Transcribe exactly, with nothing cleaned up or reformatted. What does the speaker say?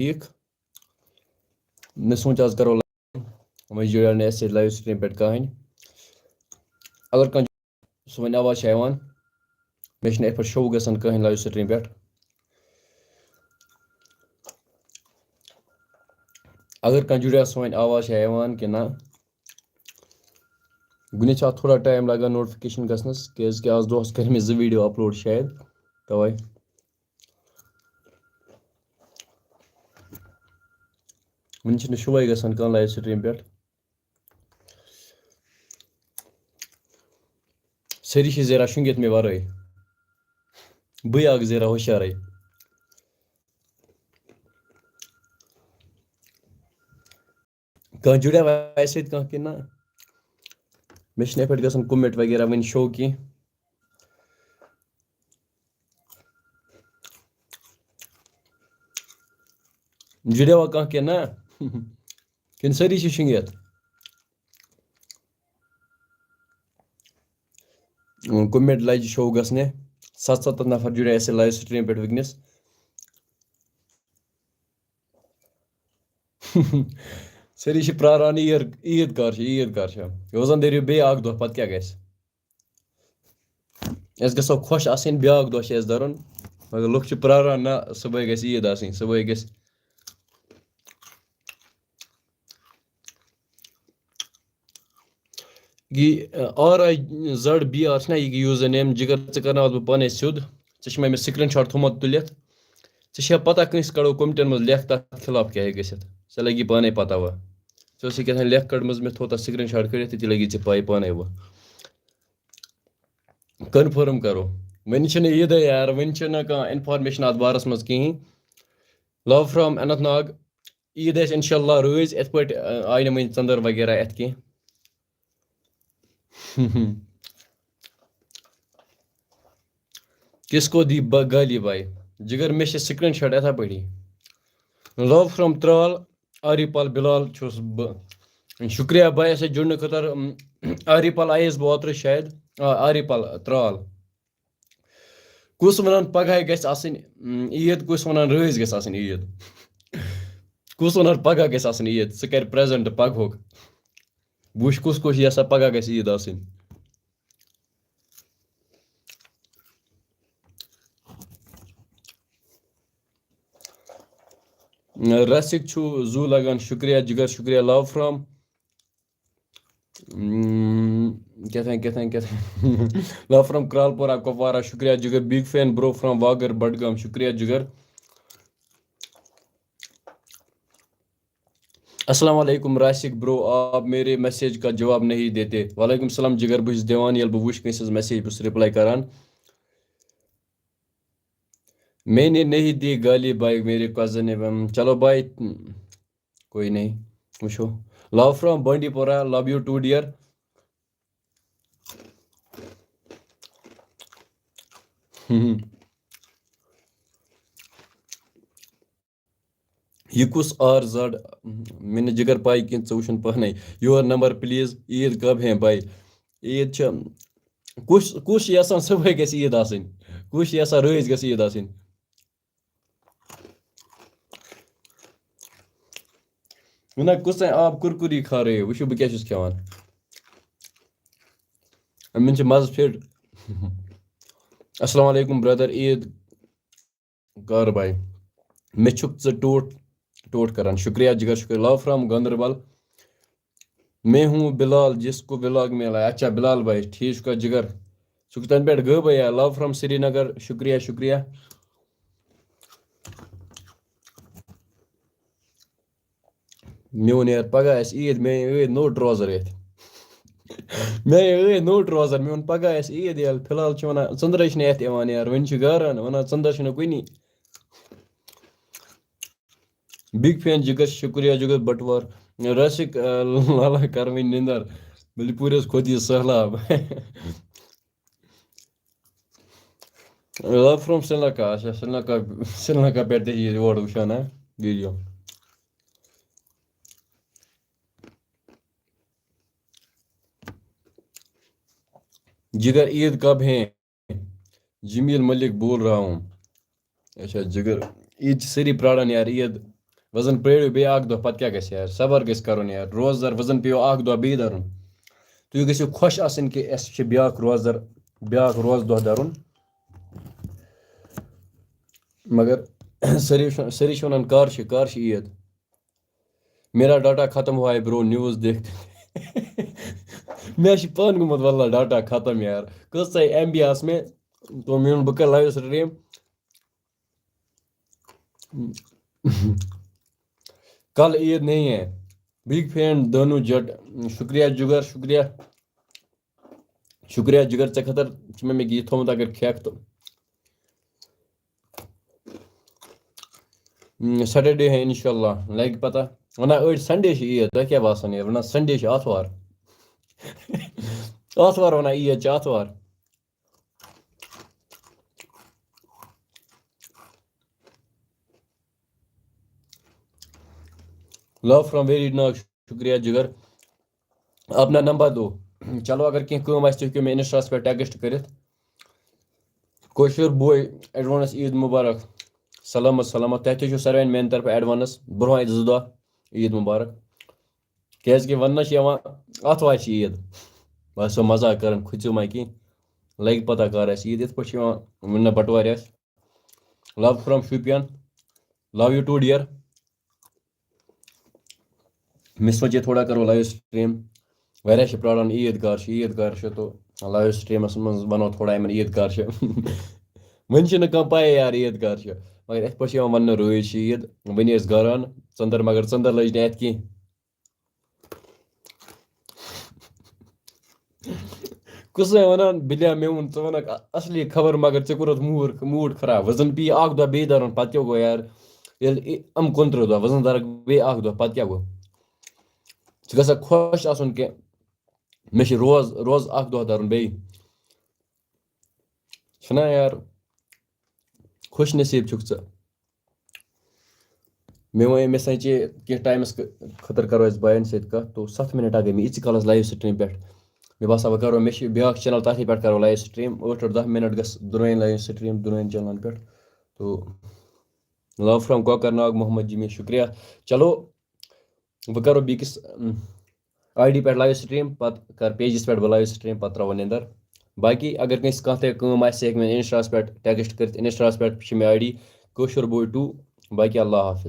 ٹھیٖک۔ مےٚ سوٗنٛچ آز کَرو live، وۄنۍ جُڑیو نہٕ اَسہِ سۭتۍ live stream پٮ۪ٹھ کٕہٕنۍ۔ اگر کانٛہہ سُہ وۄنۍ آواز چھِ یِوان، مےٚ چھِنہٕ یِتھ پٲٹھۍ show گژھان کٕہٕنۍ live stream پٮ۪ٹھ۔ اگر کانٛہہ جُڑیو سُہ وۄنۍ آواز چھِ یِوان کِنہٕ نہ، گۄڈٕنٮ۪تھ چھِ اَتھ تھوڑا time لَگان notification گژھنَس، کیٛازِکہِ آز دۄہَس کٔرۍ مےٚ زٕ video upload شاید، تَوَے۔ وٕنہِ چھِنہٕ show گژھان کانٛہہ live stream پٮ۪ٹھ۔ سٲری چھِ زیرا شۄنٛگِتھ مےٚ وَرٲے۔ بٕے اَکھ زیرا ہُشارَے۔ کانٛہہ جُڑیٛا اَسہِ سۭتۍ کانٛہہ کِنہٕ نہ؟ مےٚ چھِنہٕ یِتھ پٲٹھۍ گژھان comment وغیرہ وٕنہِ show کینٛہہ۔ جُڑیوا کانٛہہ کِنہٕ نہ؟ کِنہٕ سٲری چھِ شۄنٛگِتھ؟ Comment لَجہِ show گژھنہِ۔ سَتسَتَتھ نفر جُڑے اَسہِ live stream پٮ۪ٹھ وٕنکیٚنَس۔ سٲری چھِ پرٛاران عیٖد، عیٖد کر چھِ، عیٖد کر چھِ۔ یہِ وَزَن دٔرِو بیٚیہِ اَکھ دۄہ، پَتہٕ کیٛاہ گژھِ؟ أسۍ گژھو خۄش آسٕنۍ، بیٛاکھ دۄہ چھِ اَسہِ دَرُن۔ مگر لُکھ چھِ پرٛاران، نہ، صُبحٲے گژھِ عیٖد آسٕنۍ، صُبحٲے گژھِ۔ یہِ، R I Z B R چھِنہ یہِ username، جِگر، ژٕ کرناوَتھ بہٕ پانَے سیوٚد۔ ژےٚ چھِ مےٚ، مےٚ screenshot تھوٚمُت تُلِتھ۔ ژےٚ چھےٚ پَتہ کٲنٛسہِ کَڑو commentن منٛز لیکھ تَتھ خلاف کیٛاہ ہیٚکہِ گٔژھِتھ؟ ژےٚ لَگی پانَے پَتہ وۄنۍ۔ ژےٚ اوسُے کیٛاہ تام لیکھ کٔڑمٕژ، مےٚ تھوٚو تَتھ screenshot کٔڑِتھ، تہِ لَگی ژےٚ پَے پانَے وۄنۍ۔ Confirm کَرو۔ وٕنہِ چھِنہٕ عیٖدٕے یار، وٕنہِ چھِنہٕ کانٛہہ information اَتھ بارَس منٛز کِہیٖنۍ۔ Love from Anant Nag. عیٖد آسہِ انشاءاللہ رٲژ، یِتھ پٲٹھۍ، آ، آیہِ نہٕ وٕنہِ ژٔنٛدٕر وغیرہ یِتھ کینٛہہ۔ کس کو دی ب-، گالی بھائی؟ جگر، مےٚ چھِ screenshot یِتھے پٲٹھی۔ Love from ترال، آری پال بلال چھُس بہٕ۔ شُکریہ بھائی، اَسہِ سۭتۍ جُڑنہٕ خٲطرٕ۔ اَم، آری پال آیس بہٕ اوترٕ شاید۔ آ، آری پال ترال۔ کُس وَنان پَگہٕے گژھِ آسٕنۍ، اۭں، عیٖد، کُس وَنان رٲژ گژھِ آسٕنۍ عیٖد؟ کُس وَنان پَگاہ گژھِ آسٕنۍ عیٖد؟ سُہ کَرِ present پَگہُک۔ بہٕ وٕچھِ کُس کُس چھُ یَژھان پَگاہ گژھِ عیٖد آسٕنۍ۔ رَسِک چھُ زُو لَگان۔ شُکریہ جِگر، شُکریہ۔ Love from اۭں، کیٛاہ تام، کیٛاہ تام، کیٛاہ تام۔ Love from کرالپورہ کپوارہ، شُکریہ جِگر۔ Big fan bro from واگر Budgam, شُکریہ جِگر۔ السلام علیکم راسک bro، آپ میرے message کا جواب نہیں دیتے۔ وعلیکم السلام جِگر، بہٕ چھُس دِوان، ییٚلہِ بہٕ وٕچھ کٲنٛسہِ ہٕنٛز message، بہٕ چھُس reply کران۔ میں نے نہیں دی گالی بھائی، میرے cousin نے، چلو بھائی، کوئی نہیں۔ وٕچھو۔ Love from بانڈی پورہ، love you too dear۔ یہِ کُس آر زڈ؟ مےٚ نہٕ جِگر پاے کینٛہہ، ژٕ وٕچھُن پانے۔ Your number please، عیٖد کب ہے بھائی؟ عیٖد چھِ، کُس، کُس چھُ یَژھان صُبحٲے گژھِ عیٖد آسٕنۍ؟ کُس چھُ یَژھان رٲژ گژھِ عیٖد آسٕنۍ؟ نہ، کُس تام آپ کُرکُری کھا رہے ہو؟ وٕچھِو، بہٕ کیٛاہ چھُس کھٮ۪وان۔ مےٚ چھِ مَزٕ فِٹ۔ السلام علیکم brother، عیٖد کار بھائی۔ مےٚ چھُکھ ژٕ ٹوٹھ، ٹوٹھ کران۔ شُکریہ جِگر، شُکریہ۔ Love from Ganderbal. میں ہوں بلال، جس کو ولاگ میں لایا۔ اچھا، بلال بھائی، ٹھیٖک چھُکھا جِگر؟ ژٕ چھُکھ تَنہٕ پٮ۪ٹھ غٲبٕے یا؟ Love from سرینگر، شُکریہ، شُکریہ۔ میون یار، پگاہ آسہِ عیٖد، مےٚ أنۍ عٲدۍ نوٚو trouser أتھۍ۔ مےٚ أنۍ عٲدۍ نوٚو trouser، مےٚ ووٚن پگاہ آسہِ عیٖد ییٚلہِ، فی الحال چھِ وَنان ژٔنٛدرَے چھِنہٕ اَتھِ یِوان یار، وۄنۍ چھِ گاران، وَنان ژٔنٛدٕر چھِنہٕ کُنی۔ Big fan جِگر، شُکریہ جِگر بٹوار۔ راسِک، آ، لالا کر وۄنۍ نِندر، بلہِ پوٗرِس کھوٚت یہِ سٔہلاب۔ Love from Sri Lanka. اچھا، سری لنکا، سری لنکا پٮ۪ٹھ تہِ چھِ یہِ یورٕ وٕچھان، ہا، video۔ جگر، عید کب ہے؟ جمیل ملک بول رہا ہوں۔ اچھا، جگر، عید چھِ سٲری پرٛاران یار، عید۔ وۄنۍ زَن پرٛٲرِو بیٚیہِ اَکھ دۄہ، پَتہٕ کیٛاہ گژھِ یار؟ صبر گژھِ کَرُن یار، روزدَر، وۄنۍ زَن پیٚیو اَکھ دۄہ بیٚیہِ دَرُن۔ تُہۍ گٔژھِو خۄش آسٕنۍ کہِ اَسہِ چھِ بیٛاکھ روزدَر، بیٛاکھ روزٕ دۄہ دَرُن۔ مگر سٲری چھِ، سٲری چھِ وَنان، "کَر چھِ، کَر چھِ عیٖد؟" میرا ڈاٹا ختم ہوا ہے برو، نیوز دیکھتے۔ مےٚ چھِ پانہٕ گوٚمُت واللہ ڈاٹا ختم یار۔ کۭژاہ ایم بی آسہٕ مےٚ، تو میون بہٕ کَرٕ لایِو سٹریٖم۔ کل عیٖد نہیں ہے۔ بگ فین دانو جٹ۔ شُکریہ جُگر، شُکریہ۔ شُکریہ جِگر، ژےٚ خٲطرٕ چھُ مےٚ، مےٚ یہِ تھوٚومُت، اگر کھٮ۪کھ تہٕ۔ سیٹرڈے ہے انشاءاللہ لگہِ پتہ۔ وَنان أڑۍ سنڈے چھِ عیٖد، تۄہہِ کیٛاہ باسان یہِ؟ وَنان سنڈے چھِ آتھوار۔ آتھوار وَنان عیٖد چھِ آتھوار۔ Love from ویری ناگ، شُکریہ جِگر۔ اپنا نمبر دو۔ چلو، اگر کینٛہہ کٲم آسہِ، تُہۍ ہیٚکِو مےٚ انسٹاہَس پٮ۪ٹھ ٹیکسٹ کٔرِتھ۔ کٲشُر بوے، ایڈوانس عیٖد مُبارک۔ سلامت سلامت، تۄہہِ تہِ چھُو ساروِیَن میٛانہِ طرفہٕ ایڈوانس برونٛہہ زٕ دۄہ عیٖد مُبارک۔ کیٛازِکہِ وَننہٕ چھِ یِوان، آتھوارِ چھِ عیٖد۔ بہٕ آسو مزاق کران، کھٔژِو ما کینٛہہ۔ لگہِ پتہ کر آسہِ عیٖد، یِتھ پٲٹھۍ چھِ یِوان وَننہٕ بٹوارِ آسہِ۔ Love from Shopian. Love you too dear۔ مےٚ سوچے تھوڑا کرو لایو سٹریم۔ واریاہ چھِ پراران عیٖد کر چھِ، عیٖد کر چھِ، تو لایو سٹریمس منٛز وَنو تھوڑا یِمن عیٖد کر چھِ۔ وۄنۍ چھِنہٕ کانٛہہ پَیی یار عیٖد کر چھِ، مگر یِتھ پٲٹھۍ چھِ یِوان وَننہٕ، رٲژ چھِ عیٖد، وۄنۍ ٲسۍ گران ژٔنٛدٕر، مگر ژٔنٛدٕر لٔج نہٕ اَتھ کینٛہہ۔ کُس ہے وَنان، بِلیا مےٚ ووٚن، ژٕ وَنکھ اَ-، اَصلی خبر، مگر ژےٚ کوٚرُتھ موٗڈ، موٗڈ خراب۔ وۄنۍ زَن پیٚیہِ اَکھ دۄہ بیٚیہِ دَرُن، پَتہٕ کیٛاہ گوٚو یار؟ ییٚلہِ یہِ-، یِم کُنترٕہ دۄہ، وۄنۍ زَن دَرَکھ بیٚیہِ اَکھ دۄہ، پَتہٕ کیٛاہ گوٚو؟ ژٕ گژھکھ خۄش آسُن کہِ مےٚ چھِ روز، روز اَکھ دۄہ دَرُن بیٚیہِ۔ چھُنہ یار، خۄش نصیٖب چھُکھ ژٕ۔ مےٚ وَنے، مےٚ سَنچے کینٛہہ ٹایمَس خٲ-، خٲطرٕ کَرو أسۍ بایَن سۭتۍ کَتھ۔ تو سَتھ مِنَٹ آ گٔے مےٚ ییٖتِس کالَس لایِو سٹرٛیٖم پٮ۪ٹھ۔ مےٚ باسان، وۄنۍ کَرو، مےٚ چھِ بیٛاکھ چینَل، تَتھ پٮ۪ٹھ کَرو لایِو سٹرٛیٖم۔ ٲٹھ ٲٹھ دَہ مِنَٹ گژھِ دۄنوَے لایِو سٹرٛیٖم دۄنوَے چینلَن پٮ۪ٹھ۔ تو love from کۄکَرناگ محمد جِمی، شُکریہ۔ چلو، بہٕ کَرو بیٚکِس، اَم، آی ڈی پٮ۪ٹھ لایِو سٹرٛیٖم، پَتہٕ کَرٕ پیجَس پٮ۪ٹھ بہٕ لایِو سٹرٛیٖم، پَتہٕ ترٛاوو نِندٕر۔ باقٕے اگر کٲنٛسہِ کانٛہہ تہِ کٲم آسہِ، سُہ ہیٚکہِ مےٚ انسٹاہَس پٮ۪ٹھ ٹیکسٹ کٔرِتھ۔ انسٹاہَس پٮ۪ٹھ چھِ مےٚ I D Koshur boy two. باقٕے اللہ حافظ۔